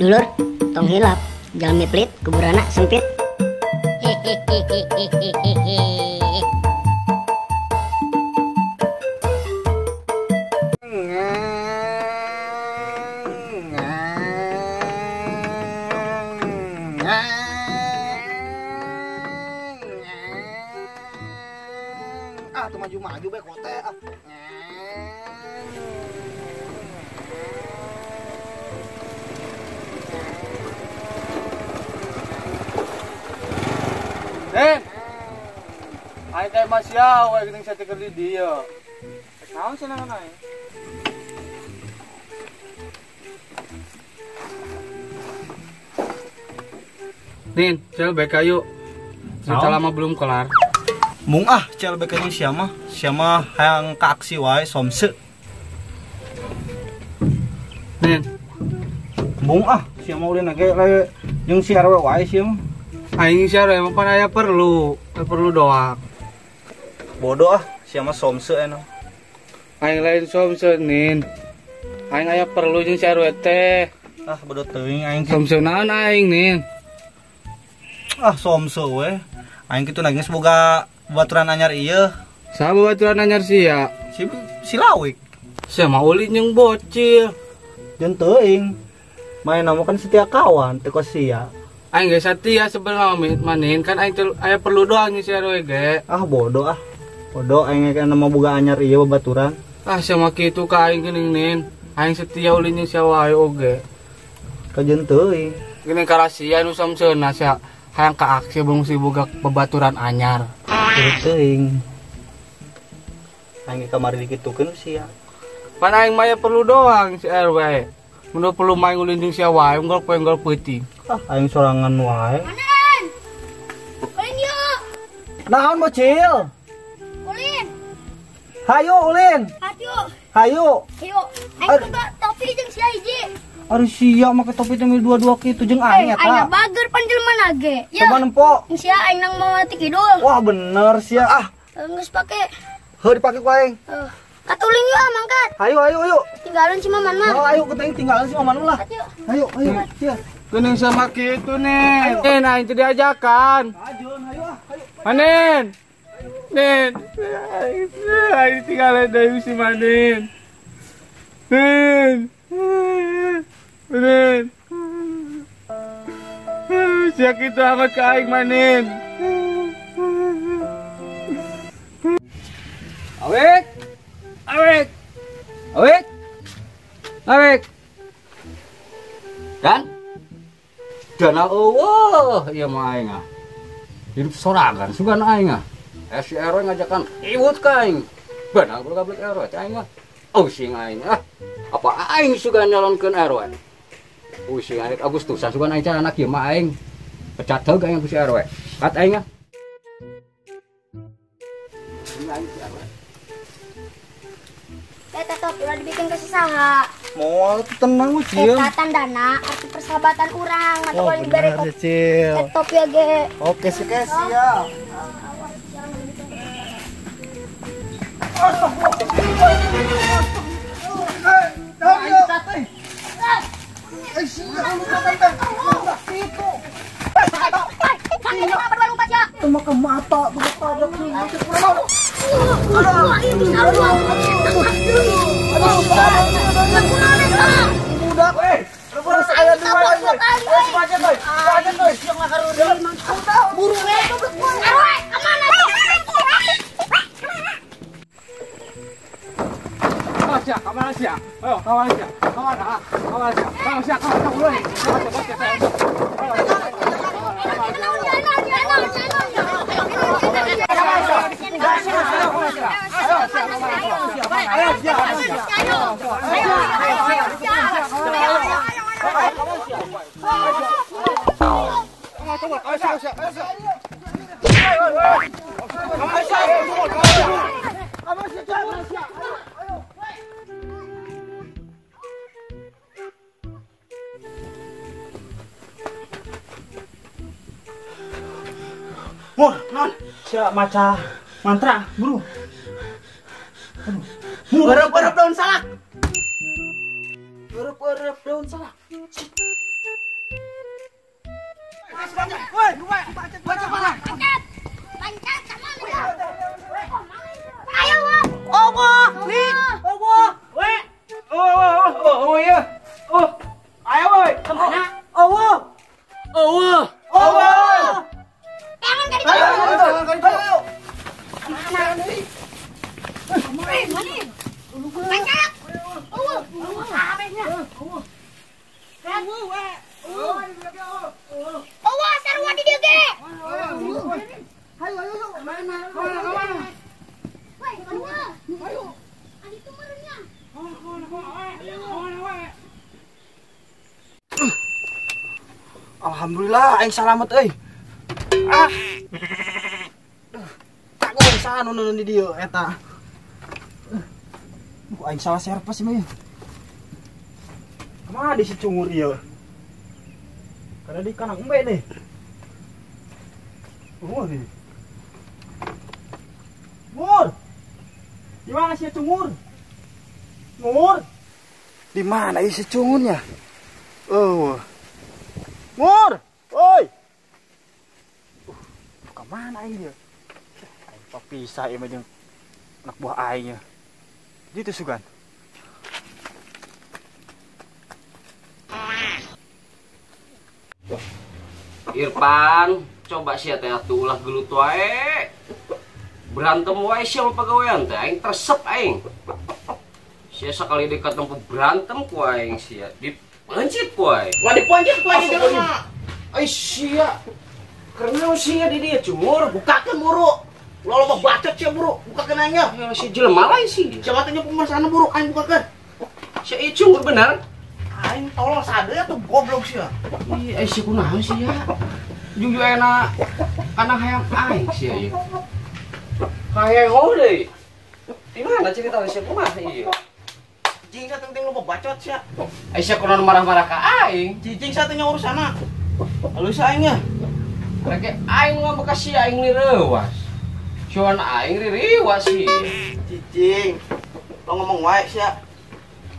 Dulur, tong hilap, jalmi pelit, kuburana sempit. Ah, tuh maju-maju bae kote ah. Den, aing teh masih awe geuning sateker di dieu. Naon cenah aing? Nin, CLBK yuk. Cerita lama belum kelar. Mung ah, CLBK jeung sia mah. Sia mah hayang ka aksi wae somse. Nin, mung ah, sia mah ulin ge jeung si RW wae sia mah. Aing si RW mah pan aya perlu, perlu doang. Bodoh ah, sia mah somse eno. Aing lain somse, Nin. Aing aya perlu jeung si RW teh. Ah, bodoh teuing aing. Somse naon aing, Nin? Ah, somse we. Aing kitu nangis boga baturan anyar ieu. Saha baturan anyar sia? Si Lawik. Sia mah ulin jeung bocil. Jeung teuing. Main nama kan setia kawan teu kos sia. Aing ge satia sebenarnya manin kan aing aya perlu doang si RW ge. Ah bodoh ah. Bodoh aing ge nama boga anyar ieu babaturan. Ah sia mah kitu ka aing geuning Nin. Aing setia ulin jeung sia wae oge. Kajeun teuing. Geuning karasia nu samseuna sia hayang ka aksi bungsi boga babaturan anyar. Teuing. Aing kamari dikitukeun sia. Pan aing mah perlu doang si RW. Mun perlu main ulin jeung sia wae unggal poe unggal peuting. Ah, aing sorangan wae. Manan. Ulin yuk. Naon bocil? Ulin. Hayu ulin. Hayu. Hayu. Hayu. Aing boga topi jeung sia hiji. Aduh sia make topi teh dua-dua kitu jeung aing eta. Aing bager pan jelema na ge. Coba nempo. Sia aing nang mawa ti kidul. Wah bener sia ah. Geus pake. Heuh dipake ku aing. Katulin yuk ah mangkat. Hayu hayu hayu. Tinggalin si Maman mah. Oh, ayo kita tinggalin si Maman lah. Ayo ayo sia. Geuning sama kitu nih. Nin aing teu diajakan. Ajeun hayu ah hayu. Manin. Nin. Aing tinggalin deui si Manin. Nin. Manin. Sia kitu amat ka aing Manin. Awek. Awek. Awek. Awek. Dan dana eueuh ieu mah aing ah. Hidup sorangan sugan aing ah. Si RW ngajakan iwut ka aing. Benar goblok RW teh aing mah. Ausing aing ah. Apa aing sugan nyalonkeun RW? Using aing Agustusan sugan aing anak ieu mah aing. Pecat heug aing ku si RW. Kat aing ah. Aing si RW. Eta top ulah dibikin kesusaha. Moal tenang bocil. Eta tandana arti persahabatan urang mata paling bere kecil. Top ya ge. Oke sih siap. Mur, non, sia maca mantra, bro. Aduh. Erep-erep daun salak. Erep-erep daun salak. Woi, baca parah. Pancat sama lu. Ayo, wah. Oh, li. Oh, we. Oh, iya. Oh. Ayo, woi. Kemana? Oh. Oh. Oh. Tangan kali. Ayo. Kemana? Mana? Pancat. Oh. Abehnya. Oh. Oh, sarua di dieu ge. Hayu, hayu, mana? Mana? Woi, keluar. Ayo. Adi tu merenya. Alhamdulillah aing salamet euy. Ah. Tak gua saha nu di dieu eta. Aing salah servis mah. Kemana di si cungur ieu? Karena di kanang embe nih. Oh nih. Ngur. Di mana si cungur? Ngur. Di mana si cungurnya? Oh. Ngur. Oi. Kemana aing dia? Aing papisah ieu mah jeung anak buah aing nya. Gitu sugan. Irfan, coba sia teh atuh ulah gelut wae. Berantem wae sia mah pagawean teh aing teresep aing. Sia sakali dekat tempuh berantem ku aing sia. Dipencit ku aing. Wah dipencit ku aing jelema. Ai sia. Karena sia di dieu cungur, bukakeun buru. Ulah loba bacot sia buru, bukakeun aing nya. Ya si jelema lain sih. Sia teh nyoba buru aing bukakeun. Sia ieu cungur bener. Aing tolol sadeu atuh goblok sia. Ih, ai sia kunaon sia? Jujur enak kana hayang aing sia ieu. Hayang deui. Di mana cerita sia kumaha ieu? Cicing sia teuing loba bacot sia. Ai sia kunaon marah-marah ka aing? Cicing sia teh nya urusanna. Halus aing nya. Rek aing ngambek ka sia aing reuwas. Cuman aing reuwas sih. Cicing. Lo ngomong wae sia.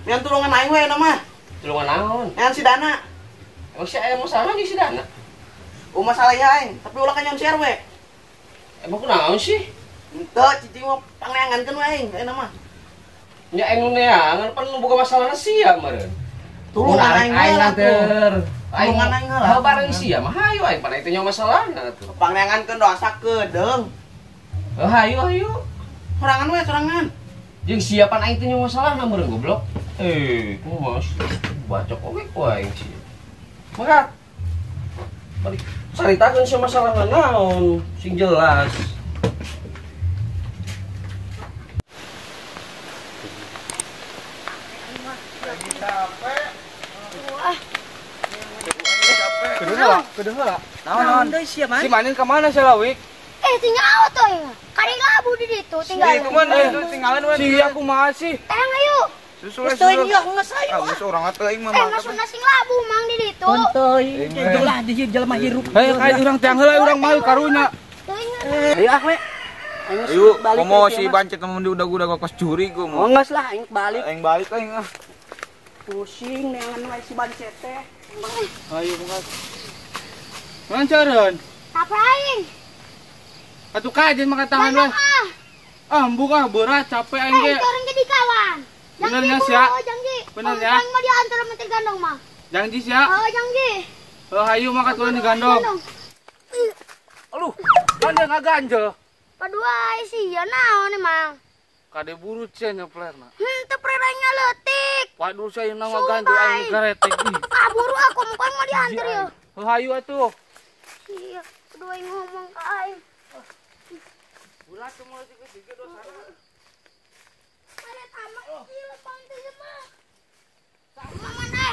Mian tulungan aing we na mah. Tulungan naon? Ngan si Dana. Emang si aya masalah jeung si Dana? Oh masalahnya aing, tapi ulah ka nyon si RW. Emang kunaon sih? Henteu, cicing mah pangneangankeun we aing, ayeuna mah. Nya aing nu neangan pan nu boga masalahna sia meureun. Tulungan aing aing lanteur. Tulungan aing heula. Bareng sia mah hayu aing pan aing teh nyaho masalahna atuh. Pangneangankeun doa sakedeung. Heuh hayu hayu. Sorangan we sorangan. Jeung sia pan aing teh nyaho masalahna meureun goblok. Kumaha bacok oge ku aing sih. Maka balik caritakeun sia masalahna naon sing jelas. Kudu heula. Naon? Si Manin ka mana sia lawik? Tinggal tuh. Kari labu di ditu tinggal. Itu mah tinggalan mah. Si aku mah sih. Tang ayo. Susul susul. Ah, geus urang teuing mah. Maksudna sing labu mang di ditu. Teuing, itulah di jelema hirup. Hei, kayak urang tiang heula urang mah karunya. Ayo ah we. Ayo, komo si bancet mun di udag-udag kos curi komo. Oh, geus lah aing balik. Aing balik aing ah. Pusing neangan wae si bancet teh. Ayo mangkat. Lancaran. Apa aing? Atuh kajen maka tangan we. Ah, buka berat capek aing ge. Orang jadi kawan. Benernya sia. Bener ya. Aing mah diantar menteri gandong mah. Janji sia. Oh, janji. Oh, hayu maka turun digandong. Aduh, kan dia ngaganjel. Padua sia naon emang. Kade buru cia nyeplerna. Henteu preranya leutik. Waduh sia na ngaganjel aing garetek. Ah, buru aku mah mau diantar ya. Oh, hayu atuh. Iya, kedua yang ngomong ke aing. Ulah semua tiga dosa. Ada tamak gila pantai mah. Mama mana?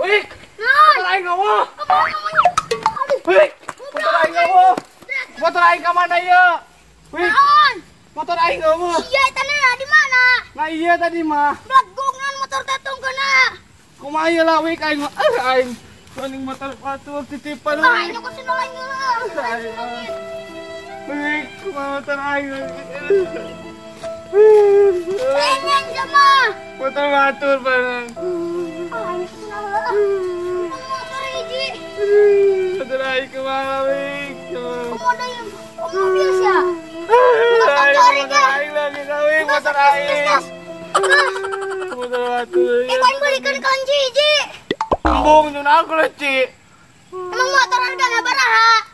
Wih. Motor aing eueuh. Wih, motor aing eueuh. Motor aing ka mana ieu? Wih. Motor aing eueuh. Iya, eta di mana? Nah iya tadi mah. Belagungan motor teh tungkeuna. Kumaha ieu lah wih aing mah. Aing kuning motor batur titipan. Ah, aing kok sinu lain geuleuh. Wih, kumaha motor aing. Pengen sama. Motor batur bareng. Motor hiji. Motor aing kumaha, Wik? Komo deui mobil sia. Motor aing lagi kawin, motor aing. Motor batu. Eh, aing belikeun kunci hiji. Embung nyunang kunci. Emang motor hargana baraha?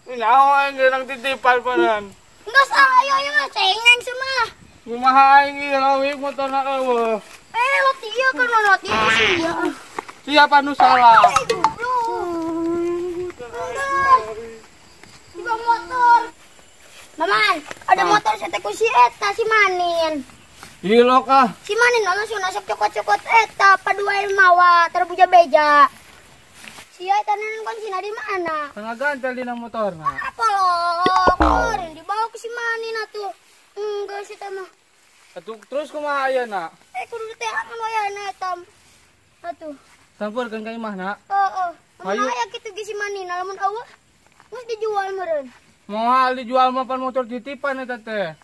Nyaho aing geunang titipan panan. Geus ah, ayo ayo mah cengeng semah. Kumaha aing ieu Wik motorna eueuh. Eh, lo ieu kan lot ieu sia. Siapa nu salah? Tiba motor. Maman, ada motor saya teh ku si eta si Manin. Ilok ah. Si Manin langsung nasok cokot-cokot eta padua mawa terbuja beja. Sia eta naon kuncina di mana? Kana gantel dina motorna. Apa lo? Keureun dibawa ke si Manin atuh. Enggak sih mah. Atuh terus kumaha ayeuna? Eh kudu teangan we ayeuna eta. Atuh. Sampeurkeun ka imahna? Heeh. Ayo aya kitu ge si Manin lamun eueuh geus dijual meureun. Moal dijual mah pan motor titipan eta teh.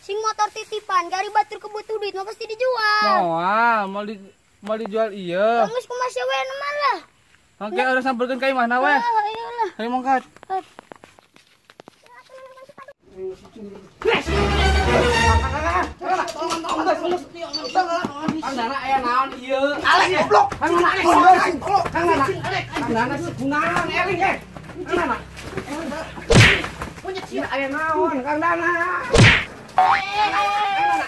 Sing motor titipan gari batur kebutuh duit mah pasti dijual. Moal, mau dijual ieu. Geus kumaha sia we nu mah lah. Oke, urang sampeurkeun ka imahna we. Heeh, ayo lah. Ayo mangkat. Kang Dana aya naon ieu? Alek goblok. Kang Dana Kang Dana. Kang Dana kunaon eling eh. Kang Dana. Punya sia aya naon Kang Dana? Kang Dana.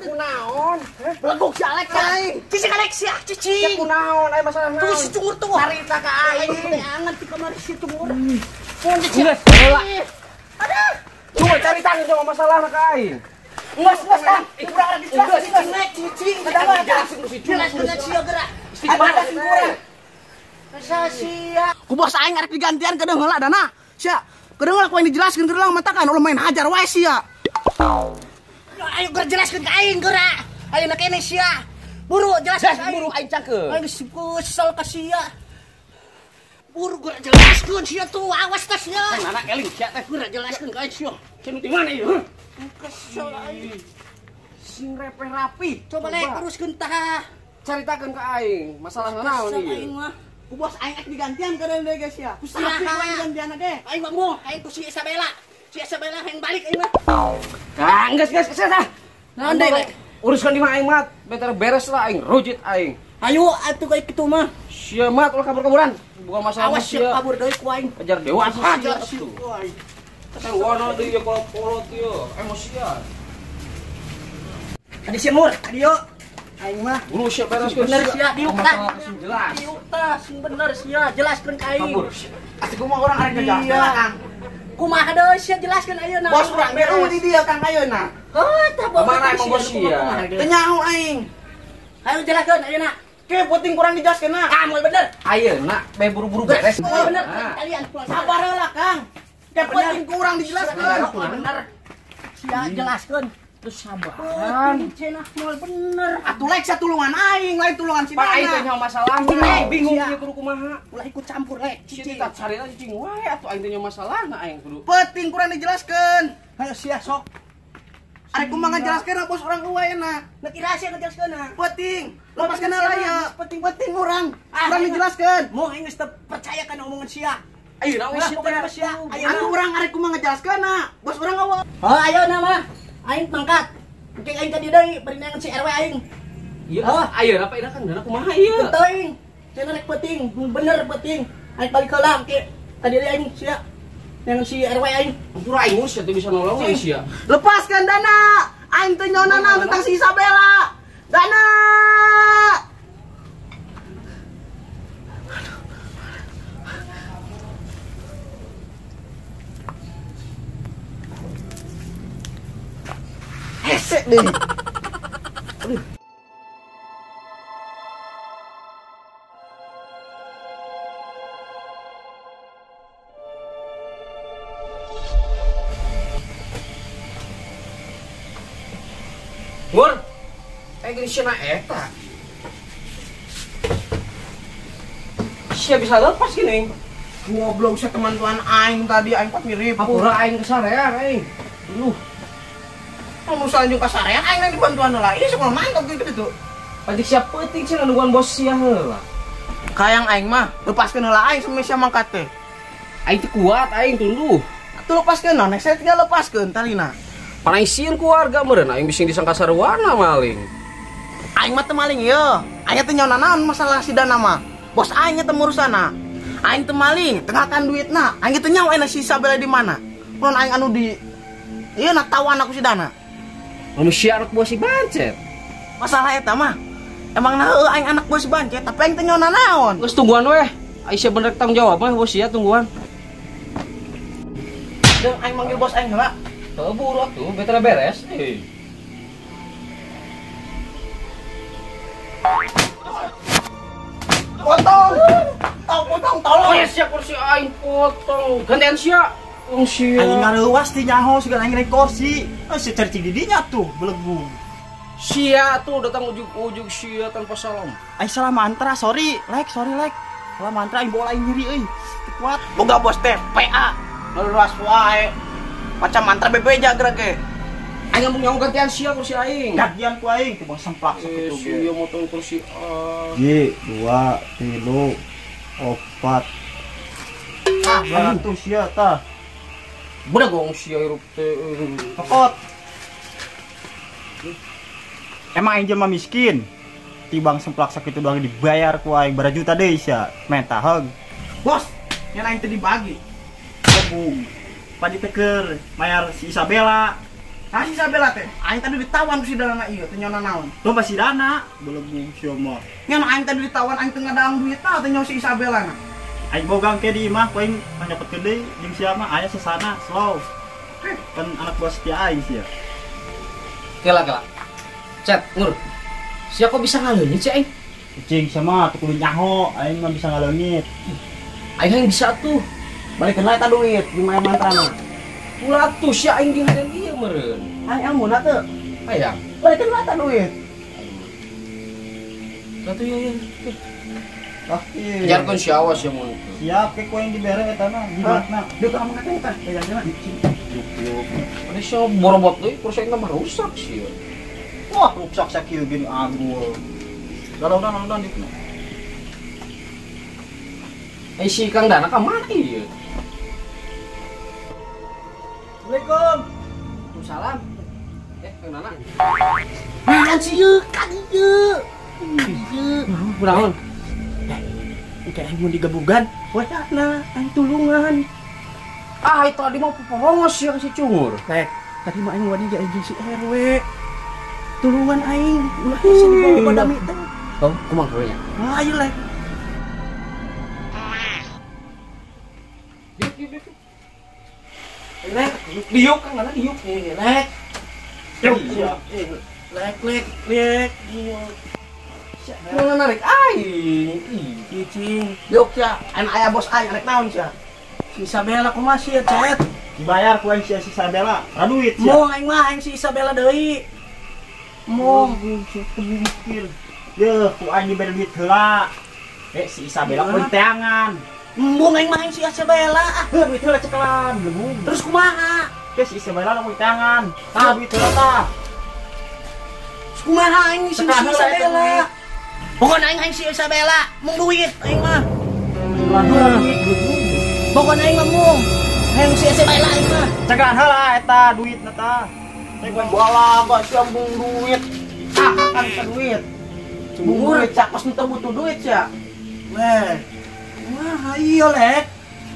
Kunaon? Beleguk si Alek aing. Cicing Alek sia, cicing. Kunaon aya masalah naon? Tuh si cungur tuh. Carita ka aing. Teangan ti kamari si cungur. Punya sia. Aduh. Coba carita coba masalah ka aing. Nges nges Kang. Urang rek dijelaskeun cicing naik cicing. Jelaskeun sia geura. Ada sing kurang. Masa sia. Ku bos aing arek digantian kedeung heula dana. Sia, kedeung heula ku aing dijelaskeun kedeung matakan ulah main hajar wae sia. Ayo geura jelaskeun ka aing geura. Ayeuna kene sia. Buru jelaskeun aing. Buru aing cangkeun. Aing geus kesel ka sia. Buru geura jelaskeun sia tuh awas tah sia. Kang Nana eling sia teh. Geura jelaskeun ka aing sia. Cenah di mana ieu? Kesel aing. Sing repeh rapi. Coba lek teruskeun tah. Caritakeun ka aing masalah naon ieu. Aing mah. Ku bos aing ek digantian ka deui guys ya. Ku sia aing gantian ge. Aing mah moh, aing ku si Isabella. Si Isabella hayang balik aing mah. Kang geus geus geus ah. Naon deui lek? Uruskeun di mah aing mah, better beres lah aing rujit aing. Ayo atuh kayak kitu mah. Sia mah ulah kabur-kaburan. Bukan masalah awas sia kabur deui ku aing. Ajar dewa ajar sia ku aing. Wono deui ieu kolot-kolot ieu, emosian. Tadi sia mur, tadi yo. Aing mah buru sia bereskeun. Bener sia diuk tah. Jelas. Diuk tah sing bener sia jelaskeun ka aing. Kabur. Atuh kumaha urang arek ngejelaskeun Kang. Kumaha deui sia jelaskeun ayeuna. Bos urang beru di dieu Kang ayeuna. Heuh tah bos. Mana emang bos sia? Teu nyaho aing. Ayo jelaskeun ayeuna. Ke penting kurang dijelaskeun na. Ah moal bener. Ayeuna be buru-buru beres. Moal bener kalian. Sabar heula Kang. Ke penting kurang dijelaskeun. Bener. Sia jelaskeun. Terus sabaran. Cenah moal bener. Atuh lek satulungan aing, lain tulungan si Pak aing teh Dana. nyaho masalahna. Bingung ieu kudu kumaha. Ulah ikut campur lek. Sia teh carita cicing wae atuh aing teh nyaho masalahna aing kudu. Penting kurang dijelaskeun. Ayo sia sok. Arek kumaha ngajelaskeun bos urang eueuh ayeuna. Nah kira sia ngajelaskeun. Penting. Lepaskeun heula ieu. Penting-penting urang. Urang dijelaskeun. Moh aing geus teu percaya kana omongan sia. Ayeuna we sia Pokoknya mah sia. Ayeuna. Atuh urang arek kumaha ngajelaskeun bos urang eueuh. Oh ayo na mah. Aing mangkat. Engke aing ka dieu deui bari neangan si RW aing. Ieu ayeuna apa Kang Dana kumaha ieu? Teuing. Cenah rek penting, bener penting. Aing balik heula engke ka dieu aing sia. Neangan si RW aing. Pura aing sia teh bisa nolong we sia. Lepaskan Dana. Aing teu nyaho tentang si Isabella. Dana. Hese deh. Aduh. Ngur. Gini sia na eta. Sia bisa lepas gini. Goblok sia teman tuan aing tadi aing pat mirip. Hampura aing kesarean aing. Luh. Kamu salanjung kasarean aing lain dibantuan heula. Ini sekolah mantap gitu gitu. Pajik sia peuting sia nungguan bos sia heula. Kayang aing mah lepaskeun heula aing sampe sia mangkat teh. Aing teu kuat aing tunduh. Atuh lepaskeun naon saya tinggal lepaskeun talina. Panai sieun keluarga meureun aing bising disangka sarwana maling. Aing mah teu maling ieu. Aing teh nyaona naon masalah si Dana mah. Bos aing teh murusana. Aing teu maling, tengahkan duitna. Aing teh nyawa aing si Isabella di mana. Mun aing anu di ieu na tawan aku si Dana. Anu si anak buah si Bancet. Masalah eta mah. Emang nah heueuh aing anak buah si Bancet, tapi aing teh nyaona naon. Geus tungguan weh. Aing sia bener tanggung jawab mah bos sia tungguan. Deung aing manggil bos aing heula. Heuh buru atuh better beres. Potong. Tong potong tolong. Oh, sia kursi aing potong. Gantian sia. Wong sia. Aing ngareuwas ti nyaho sugan aing rek kursi. Si cercing di dinya tuh belegung. Sia tuh datang ujug-ujug sia tanpa salam. Aing salah mantra, sorry, lek, sorry lek. Salah mantra aing bola aing nyeri euy. Teu kuat. Boga bos teh PA. Ngeluas wae. Macam mantra bebeja geura ge. Aing ngomong nyaho gantian sia kursi aing. Gantian ku aing teu bang semplak sakitu ge. Sia motong kursi A. Ji, 2, 3, 4. Ah, 200 sia tah. Budak gong sia hirup teh. Kokot. Emang aing jelema miskin. Tibang semplak sakitu doang dibayar ku aing bara juta deui sia. Menta heug. Bos, nya aing teh dibagi. Bung. Padi teker mayar si Isabella. Nah si Isabella teh, aing tadi ditawan ku si Dana ieu teh nyaona naon. Tuh pasti Dana, belegung sia mah. Nya aing tadi ditawan aing teu ngadaang duit tah teh nyaho si Isabella na. Aing bogang ke di imah ku aing nyopetkeun deui jeung sia mah aya sesana slow. Kan anak buah setia aing sia. Kela kela. Cet, Nur. Sia kok bisa ngaleungit sih aing? Cing sama tuh kudu nyaho, aing mah bisa ngaleungit. Aing yang bisa tuh. Balikeun lah eta duit di maya mantrana. Ulah tuh sia aing di hadeuan ieu meureun. Aing amunna teu. Hayang. Balikeun lah eta duit. Lah tuh ya. Ah, iya. Jarkeun sia awas ya mun. Siap ke ku aing dibere eta mah, jimatna. Duit amun teh eta, jajan. Yuk. Ada sia borobot deui kursi aing mah rusak sia. Wah, rusak sakieu gini agul. Dalam dikna. Eh si Kang Dana ka mana ieu? Assalamualaikum. Waalaikumsalam. Kang Dana. Naon sih ieu ka dieu? Ieu. Kunaon? Engke aing mun digebugan, wayahna aing tulungan. Ah, itu tadi mau poporongos ya si Cungur. Lek, tadi mah aing wani jeung si RW. Tulungan aing, ulah si dibawa badami teh. Oh, kumaha karunya? Wah, ayo lek. Diuk, diuk, diuk. Lek, diuk Kang Dana diuk. Lek. Yuk, siap. Lek, lek, lek. Diuk. Mana narik aing? Cicing. Yuk sia, aing aya bos aing arek naon sia? Si Isabella kumaha sia, Cet? Dibayar ku aing sia si Isabella. Ra duit sia. Mong aing mah aing si Isabella deui. Mong mikir. Yeuh, ku aing dibere duit heula. Si Isabella ku teangan. Embung aing mah aing si Isabella. Ah, heuh duit heula cekelan, belegung. Terus kumaha? Ke si Isabella ku teangan. Tah duit heula tah. Terus kumaha aing si Isabella? Pokokna aing aing si Isabella, mung duit aing mah. Pokokna aing mah mung. Aing si Isabella aing mah. Cekelan heula eta duitna tah. Teh bola gak sia mung duit. Ah, kan bisa duit. Mung duit cak pas teu butuh duit sia. Weh. Wah, iya lek.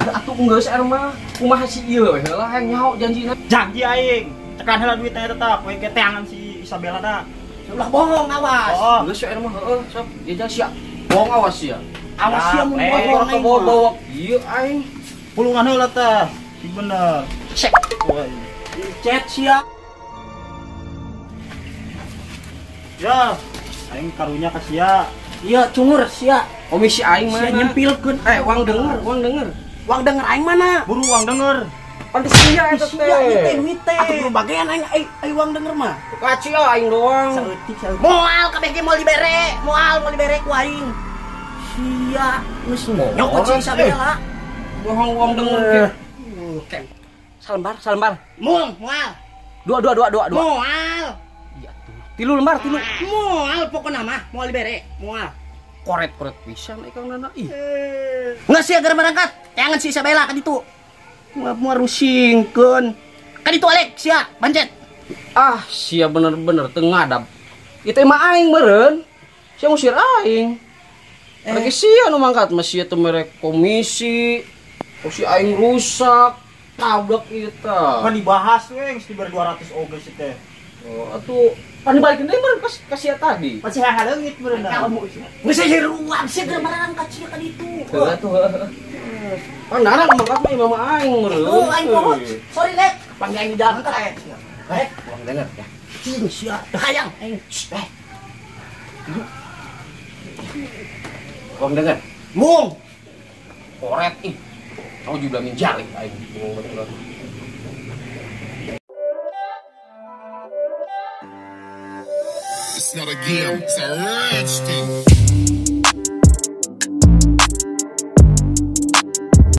Atuh geus er mah. Kumaha si ieu we heula hayang nyaho janjina. Janji aing. Cekelan heula duitna eta tah, poe ke teangan si Isabella tah. Ulah bohong awas. Oh, geus er mah heueuh sok. Jajal sia. Bohong awas sia. Awas sia mun bohong bawa-bawa ieu aing. Pulungan heula tah. Si bener. Cek. Cet sia. Ya, aing karunya ka sia. Iya, cungur sia. Komisi aing mana? Sia nyempilkeun. Wang denger, wang denger. Wang denger aing mana? Buru wang denger. Pantes sia eta teh. Sia ieu teh duit teh. Atuh buru bagean aing aing wang denger mah. Kaci aing doang. Saeutik saeutik. Moal kabeh ge moal dibere, moal moal dibere ku aing. Sia geus nyokot si Isabella. Bohong wang denger ge. Salembar, salembar. Mung, moal. Dua. Moal. Tilu lembar, tilu. Moal pokokna mah, moal dibere, moal. Koret-koret pisan Kang Dana ih. Geus sia geura berangkat. Jangan si Isabella ka ditu. Moal rusingkeun. Ka ditu Alek sia bancet. Ah, sia bener-bener teu ngadab. Itu mah aing meureun. Sia ngusir aing. Lagi sia nu mangkat mah sia teu mere komisi. Oh, si aing rusak. Tabrak ieu tah. Kan dibahas we geus dibere 200 oge si teh. Oh, atuh pan dibalikeun deui meureun ka sia tadi. Pasti haleungit meureun. Geus sia ruang sia geura berangkat sia ka ditu. Heuh atuh heuh. Pan Dana nu mangkat mah imah aing meureun. Oh, aing poho. Sorry, Lek. Panggil aing di jalan teh. Lek, Uang denger ya. cing sia teu hayang aing. Eh, Uang denger. mung. Koret ih. Kamu juga minjali aing ngomong betul. It's not a game, it's a rich thing.